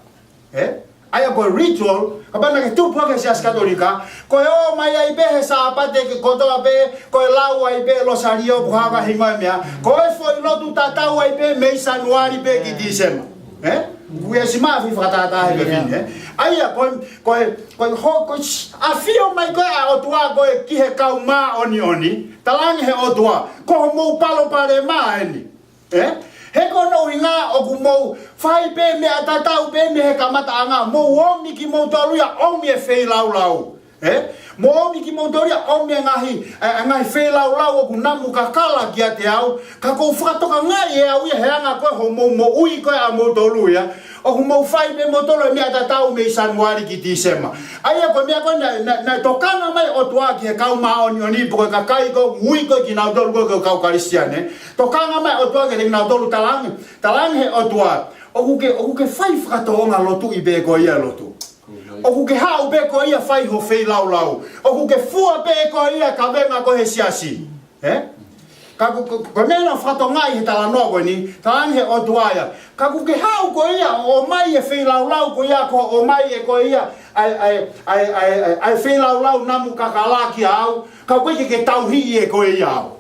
Ē? ʻA ia ko e ritual, kapau naʻa ke tupu hake he Siasi Katolika, ko e ō mai ai pē he Sāpate ke kotoa pē, ko e lau ai pē e Losalio pe ko e hā ha hingoa e meʻa. Ko e foʻi lotu tatau ai pē mei Sānuali pē ki Tīsema. Ē? Kuo ʻosi maʻu e foʻi fakatātā he efiafi ni, ē? ʻA ia, ko e, ko e, ko e ho-, ko e s-, ʻafio mai ko ē ʻa e ʻOtua ko ē ki he kau māʻoniʻoni, talaange ʻe he ʻOtua, ko homou palopalema eni. Ē? He ko hono ʻuhinga ʻoku mou fai pē meʻa tatau pē mei he kamataʻanga, mou ōmi kimoutolu ia ʻomi e feilaulau. Ē? Mou ōmi kimoutolu ia ʻomi e ngaahi, e, e ngaahi feilaulau ʻoku namu kakala kiate au, ka ʻoku ou fakatokangaʻi ʻe au ia he anga ko ē hoʻomou moʻui ko ē ʻamoutolu ia, ʻoku mou fai pē moutolu e meʻa tatau mei Sānuali ki Tīsema. ʻA ia ko e meʻa ko ē naʻe, naʻe, naʻe tokanga mai e ʻOtua ki he kau māʻoniʻoni pe ko e kakai ko ē ʻoku ui ko ē kinautolu ko ē ko e kau Kalisitiane. Tokanga mai e ʻOtua kiate kinautolu, talaange, talaange ʻe he ʻOtua, ʻoku ke, ʻoku ke fai fakatōʻonga lotuʻi pē koe ia e lotu. ʻOku ke haʻu pē koe ia ʻo fai hoʻo feilaulau. ʻOku ke fua pē koe ia e kavenga ko ē he siasi. Ē? Ka ko, ko, ko e meʻa naʻe fakatokangaʻi he talanoa ko eni, talaange ʻe he ʻOtua ia. Ka ʻoku ke haʻu koe ia ʻo ʻomai e feilaulau ko ia, ko e ʻomai ʻe koe ia ʻa e, ʻa e, ʻa e, ʻa e, ʻa e, ʻa e feilaulau namu kakala kia au, ka ʻoku ʻikai ke ke tauhi ʻe koe ia au.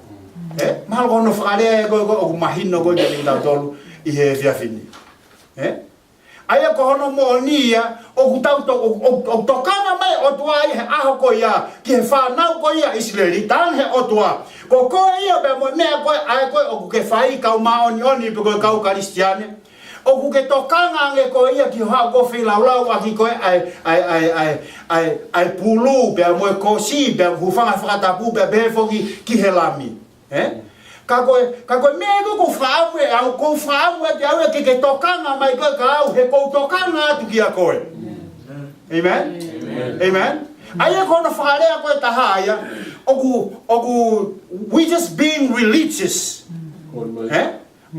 Ē? Mahalo ko hono fakalea ē ko ē, ko ē ʻoku mahino ko ē kiate kitautolu ʻi he efiafi ni. Ē? ʻA ia ko hono moʻoni ia, ʻoku tau to-, ʻo, ʻo, ʻoku tokanga mai e ʻOtua ʻi he ʻaho ko ia ki he fānau ko ia ʻIsileli, talaange ʻe he ʻOtua, ko koe ia pea mo e meʻa ko ē, ʻa ē ko ē ʻoku ke fai, kau māʻoniʻoni pe ko e kau Kalisitiane. ʻOku ke tokanga ange koe ia ki hoʻo haʻu ʻo feilaulau ʻaki ko ē ʻa e, ʻa e, ʻa e, ʻa e, ʻa e, ʻa e pulu, pea mo e kosi, pea hūfanga he fakatapu, pea pehē foki ki he lami. Ē? Ka ko e, ka ko e meʻa ē ʻoku ou fakaʻamu ʻe au, ʻoku ou fakaʻamu ʻe au ia ke ke tokanga mai koe kia au, he ʻoku ou tokanga atu kia koe. Amen? Amen. ʻA ia ko hono fakalea ko ē ʻe taha ia, ʻoku, ʻoku, we just being religious. Ē?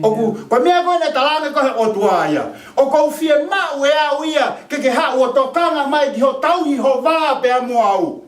ʻOku, ko e meʻa ko ē naʻe talaange ko ē ʻe he ʻOtua ia. ʻOku ou fiemaʻu ʻe au ia, ke ke haʻu ʻo tokanga mai ki hoʻo tauhi ho vā pea mo au.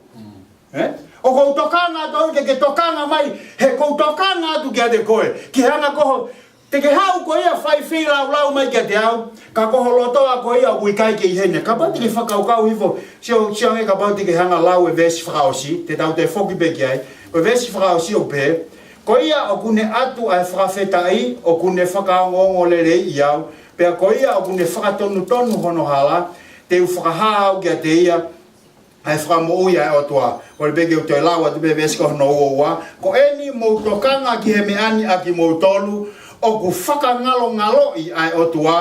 Ē? ʻOku ou tokanga atu au ke ke tokanga mai, he ʻoku ou tokanga atu kiate koe. Ki he anga ko hoʻo, te ke haʻu koe ia ʻo fai feilaulau mai kiate au, ka ko ho loto ʻa koe ia ʻoku ʻikai ke ʻi heni. Kapau te ke fakakaukau hifo, sio, sio ange kapau te ke hanga ʻo lau e veesi fakaʻosi, te tau toe foki pē ki ai. Ko e veesi fakaʻosi ʻoku pehē, ko ia ʻoku ne ʻatu ʻa e fakafetaʻi, ʻoku ne fakaongoongo lelei ʻi au, pea ko ia ʻoku ne fakatonutonu hono hala, te u fakahā au kiate ia, ʻa e fakamoʻui ʻa e ʻOtua. Kole pē ke u toe lau atu pē veesi ko hono uaua. Ko eni mou tokanga ki he meʻa ni ʻa kimoutolu, ʻoku fakangalongaloʻi ʻa e ʻOtua.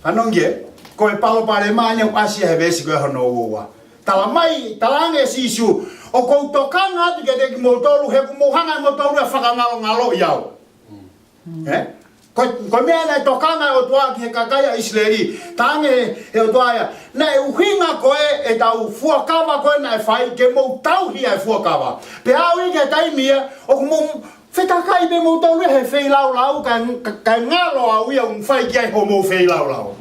Fanongo ki ai, ko e palopalema eni ʻoku ʻasi ʻi he veesi ko hono uaua. Tala mai, talaange ʻe Sīsū, ʻoku ou tokanga atu kiate kimoutolu, he ʻoku mou hanga ʻe moutolu ʻo fakangalongaloʻi au. Ē? Ko, ko e meʻa naʻe tokanga ʻa e ʻOtua ki he kakai ʻa ʻIsileli. Talaange ʻe he ʻOtua ia, naʻe ʻuhinga ko ē ʻetau fuakava ko ē naʻe fai ke mou tauhi ʻa e fuakava. Pea aʻu ki he taimi ia, ʻoku mou fetakai pē moutolu he feilaulau, kae, kae ngalo au ia ʻoku fai ki ai hoʻomou feilaulau.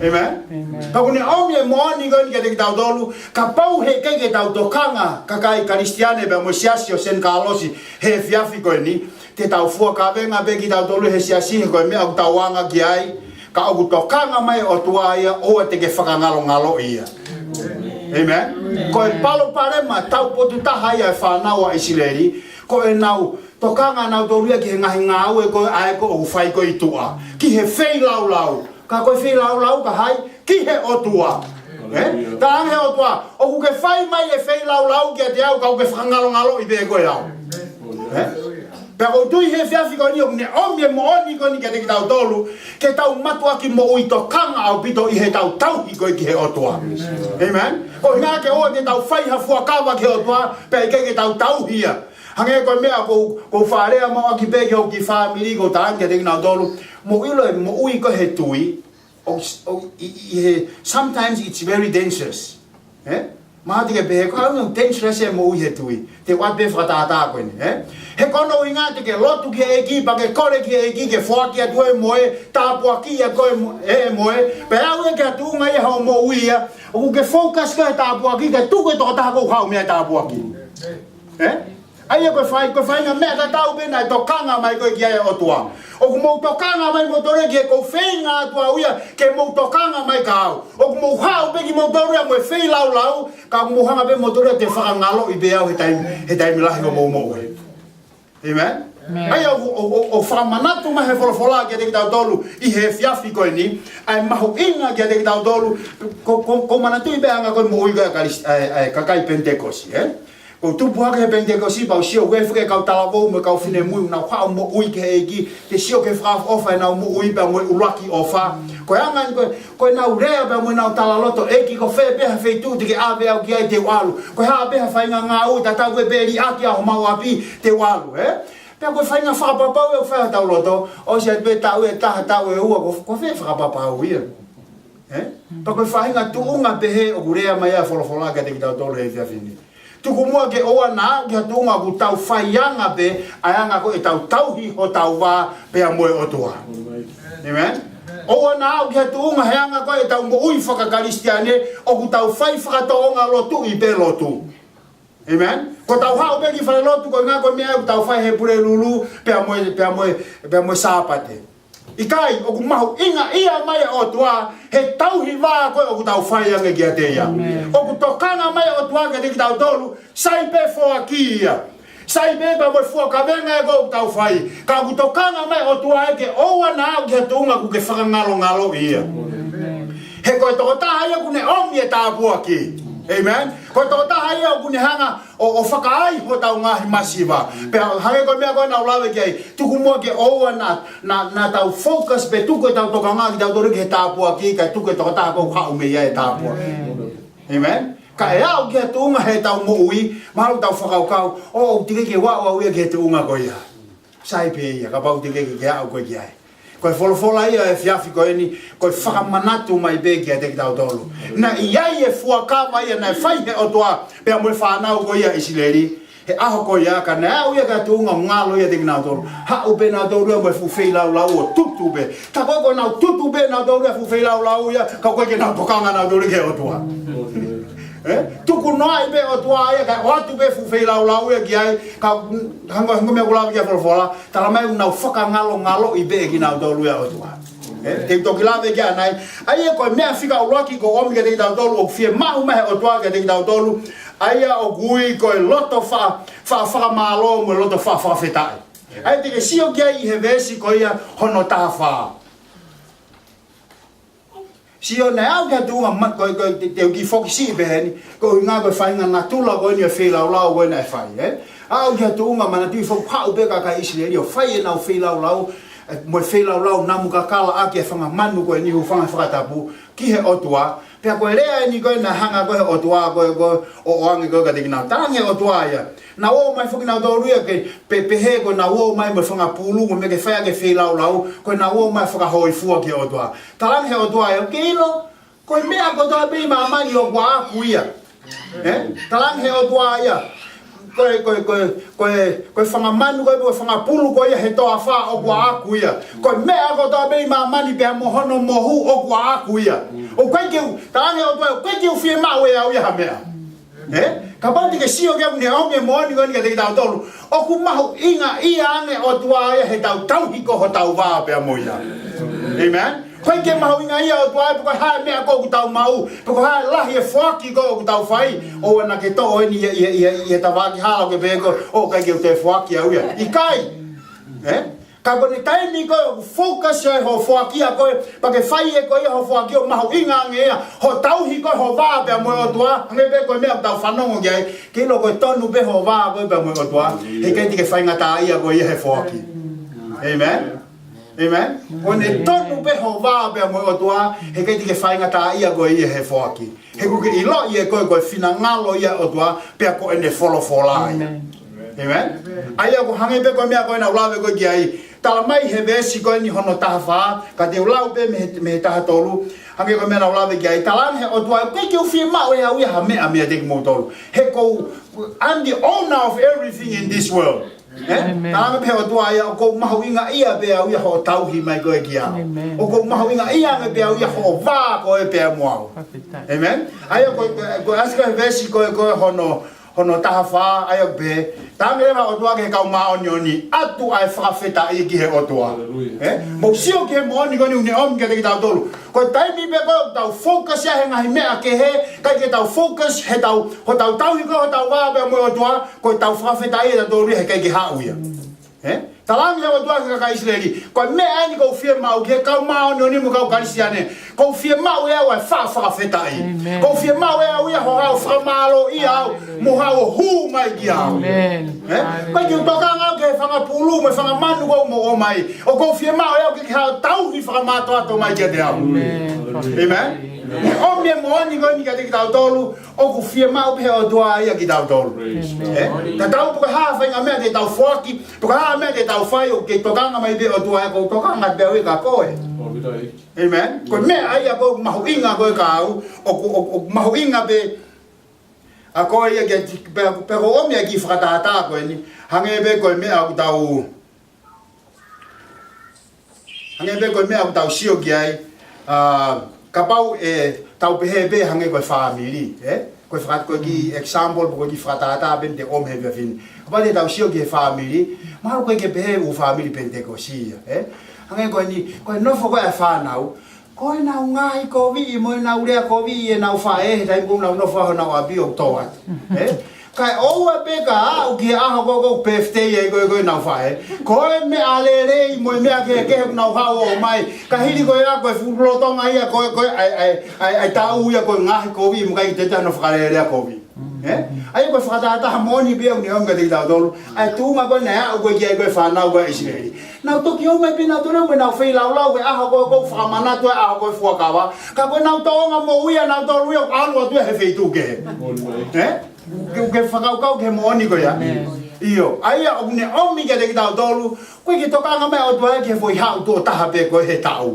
Amen? Amen. Ka ʻoku ne ʻomi e moʻoni ko eni kiate kitautolu, kapau he ʻikai ke tau tokanga, kakai Kalisitiane pea mo e siasi ʻo San Carlos he efiafi ko eni, te tau fuakavenga pē kitautolu he siasi he ko e meʻa ʻoku tau anga ki ai, ka ʻoku tokanga mai ʻOtua ia ʻoua te ke fakangalongaloʻi ia. Amen? Ko e palopalema taupotu taha ia ʻa e fānau ʻa ʻIsileli, ko ʻenau tokanga nautolu ia ki he ngaahi ngāue ko ē ʻa ē ko ē ʻoku fai ko ē ʻi tuʻa. Ki he feilaulau. Ka ko e feilaulau kia hai? Ki he ʻOtua. Ē? Talaange ʻe he ʻOtua, ʻoku ke fai mai e feilaulau kiate au, ka ʻoku ke fakangalongaloʻi pē koe au. Ē? Pea ʻoku ou tui he efiafi ko eni ʻoku ne ʻomi e moʻoni ko eni kiate kitautolu, ke tau mātuʻaki moʻui tokanga ʻaupito ʻi heʻetau tauhi ko ē ki he ʻOtua. Amen? Ko e ʻuhinga ke ʻoua te tau fai ha fuakava ki he ʻOtua, pea ʻikai ke tau tauhi ia. Hangē ko e meʻa ʻoku ou, ʻoku ou fakalea mai ʻaki pē ki hoku kiʻi fāmili, ʻoku ou talaange kiate kinautolu, mou ʻilo e moʻui ko ē he tui, ʻo, ʻo, ʻi, ʻi he, sometimes it's very dangerous. Ē? Mahalo te ke pehē, ko e hā e dangerous e moʻui he tui? Te u ʻoatu pē fakatātā ko eni, ē? He ko hono ʻuhinga te ke lotu ki he ʻEiki, pea ke kole ki he ʻEiki ke foaki atu ʻe ia mo e tāpuaki ʻa koe mo, ʻe mo e, pea aʻu ia ki ha tuʻunga ia hoʻo moʻui ia, ʻoku ke focus ki he tāpuaki, kae tuku e tokotaha ʻoku haʻu mei ai e tāpuaki. Ē? ʻA ia ko e fai, ko e faʻahinga meʻa tatau pē naʻe tokanga mai ko ē ki ai e ʻOtua. ʻOku mou tokanga mai moutolu ki he ʻoku ou feinga atu au ia ke mou tokanga mai kia au. ʻOku mou haʻu pē kimoutolu ia mo e feilaulau, ka ʻoku mou hanga pē moutolu ia ʻo fakangaloʻi pē au he taimi, he taimi lahi ʻoku mou moʻui. Amen? Amen. ʻA ia ʻoku, ʻoku, ʻoku, ʻoku fakamanatu mai he folofola kiate kitautolu ʻi he efiafi ko eni, ʻa e mahuʻinga kiate kitautolu, ʻoku, ʻoku, ʻoku ou manatuʻi pē anga ko ē moʻui ko ē ʻa Kalis-, ʻa e, ʻa e kakai Penitekosi, ē? ʻOku ou tupu hake he Penitekosi, pea u sio ʻoku ʻi ai e foʻi kau talavou mo e kau finemui, nau haʻu ʻo moʻui ki he ʻEiki, te u sio ki he fakaʻofoʻofa ʻenau moʻui pea mo e ʻuluaki ʻofa. Ko e anga eni ko ē, ko ʻenau lea pea mo ʻenau talaloto, ʻEiki ko fē pē ha feituʻu te ke ʻave au ki ai te u ʻalu. Ko e hā pē ha faʻahinga ngāue tatau pē pea liʻaki ʻa homau ʻapi te u ʻalu, ē? Pea ko e faʻahinga fakapapau ʻoku fai ʻi hotau loto, ʻosi atu pē taʻu ʻe taha, taʻu ʻe ua, ko, ko fē fakapapau ia. Ē? Pea ko e faʻahinga tuʻunga pehē ʻoku lea mai ai e folofola kiate kitautolu he efiafi ni. Tuku muʻa ke ʻoua naʻa aʻu ki ha tuʻunga ʻoku tau fai anga pē ʻa e anga ko ē ʻetau tauhi hotau vā pea mo e ʻOtua. Amen? ʻOua naʻa aʻu ki ha tuʻunga he anga ko ē ʻetau moʻui faka-Kalisitiane ʻoku tau fai fakatōʻonga lotuʻi pē lotu. Amen? Ko ʻetau haʻu pē ki falelotu ko e ʻuhinga ko e meʻa ʻoku tau fai he Pulelulu pea mo e, pea mo e, pea mo e Sāpate. ʻIkai, ʻoku mahuʻingaʻia mai e ʻOtua he tauhi vā ko ē ʻoku tau fai ange kiate ia. Amen. ʻOku tokanga mai e ʻOtua kiate kitautolu, sai pē foaki ia. Sai pē pea mo e fuakavenga ē ko ē ʻoku tau fai. Ka ʻoku tokanga mai e ʻOtua ia ke ʻoua naʻa aʻu ki ha tuʻunga ʻoku ke fakangalongaloʻi ia. Amen. He ko e tokotaha ia ʻoku ne ʻomi e tāpuaki. Amen. Ko e tokotaha ia ʻoku ne hanga ʻo, ʻo fakaai hotau ngaahi masiva. Pea hangē ko e meʻa ko ē naʻa ku lave ki ai, tuku muʻa ke ʻoua naʻa, naʻa, naʻa tau focus pe tuku ʻetau tokanga kitautolu ki he tāpuaki, kae tuku e tokotaha ʻoku haʻu mei ai e tāpuaki. Amen. Ka ʻe aʻu ki ha tuʻunga heʻetau moʻui, mahalo tau fakakaukau, ʻo, ʻoku teʻeki ke u aʻu au ia ki he tuʻunga ko ia. Sai pē ia, kapau te ke ke aʻu koe ki ai. Ko e folofola ia ʻo e efiafi ko eni, ko e fakamanatu mai pē kiate kitautolu. Naʻe ʻi ai e fuakava ia naʻe fai he ʻOtua pea mo e fānau ko ia ʻIsileli he ʻaho ko ia, ka naʻe aʻu ia ki ha tuʻunga ngalo ia kiate kinautolu. Haʻu pē nautolu ia mo e fuʻu feilaulau ʻo tutu pē. Tā ko ē ko ʻenau tutu pē nautolu ia fuʻu feilaulau ia, ka ʻoku ʻikai ke nau tokanga nautolu ki he ʻOtua. Ē? Tuku noaʻi pē ʻOtua ia, kae ʻoatu pē fuʻu feilaulau ia ki ai, ka hangē, hangē ko e meʻa ʻoku lave ki ai e folofola, talamai ʻoku nau fakangalongaloʻi pē kinautolu ia ʻOtua. Ē? Te u toki lave ki ai ʻanai. ʻA ia ko e meʻa fika ʻuluaki ʻoku ʻomi kiate kitautolu, ʻoku fiemaʻu mai he ʻOtua kiate kitautolu, ʻa ia ʻoku ui ko e loto fa-, fa-, fakamālō mo e loto fa-, fakafetaʻi. ʻA ia te ke sio ki ai ʻi he veesi ko ia hono taha fā. Sio, naʻe aʻu ki ha tuʻunga ma-, ko e, ko e, te, te u kiʻi foki siʻi pē heni, ko e ʻuhinga ko e faʻahinga natula ko eni ʻo e feilaulau ko ē naʻe fai, ē? Aʻu ki ha tuʻunga manatuʻi foki, haʻu pē kakai ʻIsileli ʻo fai ʻenau feilaulau, ē, mo e feilaulau namu kakala ʻaki e fanga manu ko eni, hūfanga he fakatapu ki he ʻOtua. Pea ko e lea eni ko ē naʻe hanga ko ē he ʻOtua ko ē, ko ē ʻo ʻoange ko ē kiate kinautolu. Talaange he ʻOtua ia, naʻa nau ō mai foki nautolu ia ke pe-, pehē ko ʻenau ō mai mo e fanga pulu mo e meʻa ke fai ʻaki e feilaulau, ko ʻenau ō mai fakahōifua ki he ʻOtua. Talaange he ʻOtua ia, ʻoku ke ʻilo, ko e meʻa kotoa pē ʻi māmani ʻoku ʻaʻaku ia. Ē? Talaange he ʻOtua ia, ko e, ko e, ko e, ko e, ko e fanga manu ko ē, ko e fanga pulu ko ia he toafa ʻoku ʻaʻaku ia. Ko e meʻa kotoa pē ʻi māmani pea mo hono mohu ʻoku ʻaʻaku ia. ʻOku ʻikai ke u, talaange he ʻOtua, ʻoku ʻikai ke u fiemaʻu ʻe au ia ha meʻa. Ē? Kapau te ke sio ki ai, ʻoku ne ʻomi e moʻoni ko eni kiate kitautolu. ʻOku mahuʻingaʻia ange ʻOtua ia heʻetau tauhi ko ē hotau vā pea mo ia. ʻĒmeni? ʻOku ʻikai ke mahuʻingaʻia ʻOtua ia pe ko e hā e meʻa ko ē ʻoku tau maʻu, pe ko e hā e lahi e foaki ko ē ʻoku tau fai. ʻOua naʻa ke toʻo eni ia, ia, ia, ia tavaki hala ke pehē ko ē, ʻoku ʻikai ke u toe foaki au ia. ʻIkai. Ē? Ka ko e taimi ko ē ʻoku focus ai hoʻo foaki ʻa koe, pea ke fai ʻe koe ia hoʻo foaki ʻo mahuʻinga ange ia hoʻo tauhi ko ē ho vā pea mo e ʻOtua, hangē pē ko e meʻa ʻoku tau fanongo ki ai, ke ʻilo ko e tonu pē ho vā ko ē pea mo e ʻOtua, heʻikai te ke faingataʻaʻia koe ia he foaki. ʻĒmeni? ʻĒmeni? Ko ʻene tonu pē ho vā pea mo e ʻOtua, heʻikai te ke faingataʻaʻia koe ia he foaki. He ʻoku ke ʻiloʻi ʻe koe ko e finangalo ia ʻo e ʻOtua, pea ko ʻene folofola ia. ʻĒmeni. ʻĒmeni? ʻA ia ʻoku hangē pē ko e meʻa ko ē naʻa ku lave ko ē ki ai. Talamai he veesi ko eni hono taha fā, ka te u lau pē mei he, mei he taha tolu, hangē ko e meʻa naʻa ku lave ki ai. Talaange he ʻOtua, ʻoku ʻikai ke u fiemaʻu ʻe au ia ha meʻa meiate kimoutolu. He ʻoku ou, I'm the owner of everything in this world. Ē? ʻĒmeni. Talaange pē he ʻOtua ia, ʻoku ou mahuʻingaʻia pē au ia hoʻo tauhi mai ko ē kiate au. ʻĒmeni. ʻOku ou mahuʻingaʻia ange pē au ia hoʻo vā ko ē pea mo au. Fakafetaʻi. ʻĒmeni? ʻA ia ko, ko, ko e ʻasi ko ē he veesi ko ē, ko ē hono, hono taha fā, ʻa ia ʻoku pehē, talaange leva ʻOtua ki he kau māʻoniʻoni, ʻatu ʻa e fakafetaʻi ki he ʻOtua. Haleluia. Ē? Mou sio ki he moʻoni ko eni ʻoku ne ʻomi kiate kitautolu. Ko e taimi pē ko ē ʻoku tau focus ai he ngaahi meʻa kehe, ʻikai ke tau focus heʻetau, hotau tauhi ko ē hotau vā pea mo e ʻOtua, ko ʻetau fakafetaʻi ʻatautolu ia heʻikai ke haʻu ia. Ē? Talaange he ʻOtua ki he kakai ʻIsileli, ko e meʻa eni ʻoku ou fiemaʻu ki he kau māʻoniʻoni mo e kau Kalisitiane, ʻoku ou fiemaʻu ʻe au ʻa e fa-, fakafetaʻi. ʻĒmeni. ʻOku ou fiemaʻu ʻe au ia hoʻo haʻu ʻo fakamālōʻia au, mo haʻu ʻo hū mai kiate au. ʻĒmeni. Ē? Haleluia. ʻIkai ke u tokanga ki he fanga pulu mo e fanga manu ʻoku mou ʻomai. ʻOku ou fiemaʻu ʻe au ke ke haʻu ʻo tauhi fakamātoato mai kiate au. ʻĒmeni. ʻĒmeni. ʻOmi e moʻoni ko eni kiate kitautolu, ʻoku fiemaʻu pē he ʻOtua ia kitautolu. Praise God. Ē? Tatau pe ko e hā e faʻahinga meʻa te tau foaki, pe ko e hā e meʻa te tau fai, ʻoku kei tokanga mai pē ʻOtua ia, ʻoku ou tokanga pē au ia kia koe. ʻĒmeni. Ko e meʻa ia ʻoku mahuʻinga ko ē kiate au, ʻoku, ʻoku, ʻoku mahuʻinga pē ʻa koe ia ke ti-, pea, pea ʻoku ʻomi ʻa e kiʻi fakatātā ko eni, hangē pē ko e meʻa ʻoku tau, hangē pē ko e meʻa ʻoku tau sio ki ai, ā, kapau ʻe tau pehē pē hangē ko e fāmili, ē? Ko e faka-, ko e kiʻi example, ko e kiʻi fakatātā pē eni te u ʻomi he efiafi ni. Kapau te tau sio ki he fāmili, mahalo ʻoku ʻikai ke pehē ʻū fāmili Penitekosi ia, ē? Hangē ko eni, ko e nofo ko ē ʻa e fānau, ko ʻenau ngaohikoviʻi mo ʻenau leakoviʻi ʻenau faʻē, he taimi ʻoku nau nofo ai honau ʻapi ʻoku tō atu. Ē? Kae ʻoua pē ke aʻu ki he ʻaho ko ē ʻoku birthday ai ko ē ko ē ʻenau faʻē, ko e meʻa lelei mo e meʻa kehekehe ʻoku nau haʻu ʻo ʻomai. Ka hili ko ia ko e fuʻu lolotonga ia ko ē, ko e ʻai, ʻai, ʻai, ʻai taʻu ia ko e ngaohikoviʻi mo ʻikai ke toe ʻi ai hano fakalelea kovi. Ē? ʻA ia ko e fakatātā moʻoni pē ʻoku ne ʻomi kiate kitautolu. ʻA e tuʻunga ko ē naʻe aʻu ko ē ki ai ko ē e fānau ko ē ʻa ʻIsileli. Nau toki ō mai pē nautolu mo ʻenau feilaulau he ʻaho ko ē ʻoku ou fakamanatua ai e ʻaho ko ē fuakava. Ka ko ʻenau tōʻonga moʻui ʻanautolu ia ʻoku ʻalu atu ia he feituʻu kehe. Ē? Ke, ke fakakaukau ki he moʻoni ko ia. ʻĒmeni. ʻIo, ʻa ia ʻoku ne ʻomi kiate kitautolu, ʻoku ʻikai ke tokanga mai ʻOtua ia ki he foʻi haʻu tuʻo taha pē ko ē he taʻu.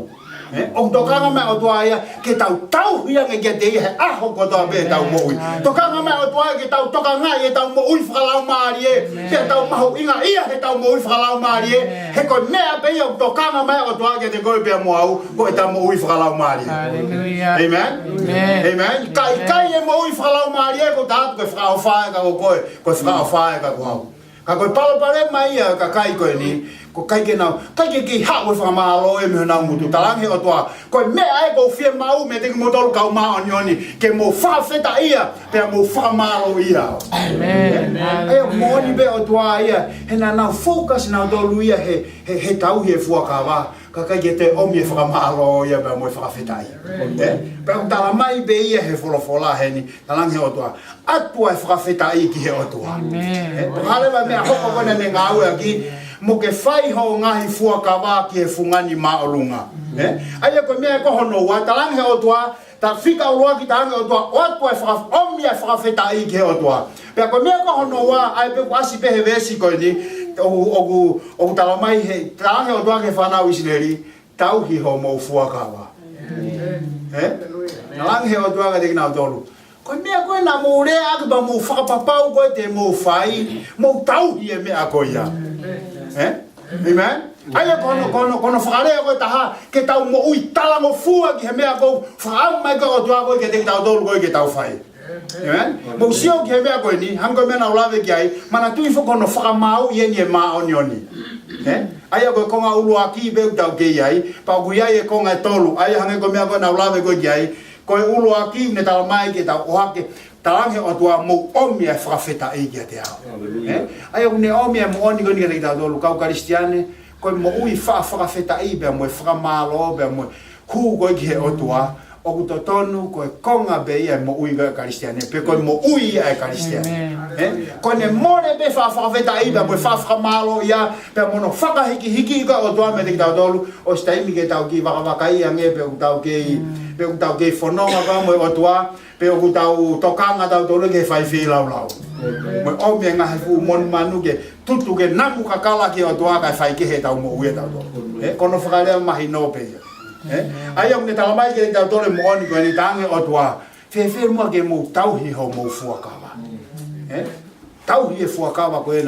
ʻE, ʻoku tokanga mai ʻOtua ia ke tau tauhi ange kiate ia he ʻaho kotoa pē ʻetau moʻui. Tokanga mai ʻOtua ia ke tau tokangaʻi ʻetau moʻui fakalaumālie, ke tau mahuʻingaʻia heʻetau moʻui fakalaumālie, he ko e meʻa pē ia ʻoku tokanga mai ʻOtua kiate koe pea mo au, ko ʻetau moʻui fakalaumālie. Hallelujah. Amen? Amen. Amen. Ka ʻikai e moʻui fakalaumālie, ko e taha ko e fakaʻofa ē ka ko koe, ko e fakaʻofa ē ka ko au. Ka ko e palopalema ia ʻa e kakai ko eni, ʻoku ʻikai ke nau, ʻikai ke kei haʻu e fakamālō ia mei honau ngutu. Talaange ʻOtua, ko e meʻa ē ʻoku ou fiemaʻu meiate kimoutolu kau māʻoniʻoni, ke mou fakafetaʻia, pea mou fakamālōʻia. Amen. ʻA ia ʻoku moʻoni pē ʻOtua ia, he naʻa nau focus nautolu ia he, he, he tauhi e fuakava, ka ʻikai ke toe ʻomi e fakamālō ia pea mo e fakafetaʻi. ʻE? Pea ʻoku tala mai pē ia he folofola heni, talaange ʻOtua, ʻoatu ʻa e fakafetaʻi ki he ʻOtua. Amen. ʻE, pea hale wa meʻa hoko ko ena ne ngāueʻaki, mo ke fai hoʻo ngaahi fuakava ki he fungani māʻolunga. ʻE? ʻA ia ko e meʻa ko hono ua, talaange ʻOtua, ta fika ʻuluaki talaange ʻOtua, ʻoatu ʻa e faka-, ʻomi ʻa e fakafetaʻi ki he ʻOtua. Pea ko e meʻa ko hono ua, ʻa ia pē ʻoku ʻasi pē he veesi ko eni, ʻoku, ʻoku, ʻoku tala mai he, talaange ʻOtua ki he fānau ʻIsileli, tauhi hoʻomou fuakava. ʻE? Talaange ʻOtua kiate kinautolu, ko e meʻa ko ē naʻa mou lea atu pea mou fakapapau ko ē te mou fai, mou tauhi e meʻa ko ia. ʻE? Amen? ʻA ia ko hono, ko hono, ko hono fakalea ko ē ʻe taha, ke tau moʻui talangofua ki he meʻa ʻoku fakaʻamu mai ko ē ʻOtua ko ē kiate kitautolu ko ē ke tau fai. Amen? Mou sio ki he meʻa ko eni, hangē ko e meʻa naʻa ku lave ki ai, manatuʻi foki ko hono fakamāuʻi eni e māʻoniʻoni. ʻE? ʻA ia ko e konga ʻuluaki pē ʻoku tau kei ʻi ai, pea ʻoku ʻi ai e konga ʻe tolu, ʻa ia hangē ko e meʻa ko ē naʻa ku lave ko ē ki ai, ko e ʻuluaki ne tala mai ke tau ʻohake, talaange ʻOtua mou ʻomi ʻa e fakafetaʻi kiate au. ʻE? ʻA ia ʻoku ne ʻomi e moʻoni ko eni kiate kitautolu kau Kalisitiane, ko e moʻui fa-, fakafetaʻi pea mo e fakamālō pea mo e hū ko ē ki he ʻOtua, ʻoku totonu ko e konga pē ia e moʻui ko ē ʻa e Kalisitiane, pe ko e moʻui ia ʻa e Kalisitiane. ʻE? Ko ʻene mole pē fa-, fakafetaʻi pea mo e fa-, fakamālō ia, pea mo hono fakahikihiki ko ē ʻOtua meiate kitautolu, ʻosi taimi ke tau kiʻi vakavakai ange pe ʻoku tau kei, pe ʻoku tau kei fononga pea mo e ʻOtua, pe ʻoku tau tokanga tautolu ki he fai feilaulau. Mo e ʻomi e ngaahi fuʻu monumanu ke tutu ke namu kakala ki he ʻOtua kae fai kehe ʻetau moʻui ʻatautolu. ʻE, ko hono fakalea mahino pē ia. ʻE, ʻa ia ʻoku ne tala mai kiate kitautolu e moʻoni ko eni talaange ʻOtua, fēfē muʻa ke mou tauhi hoʻomou fuakava. ʻE, tauhi e fuakava ko ena.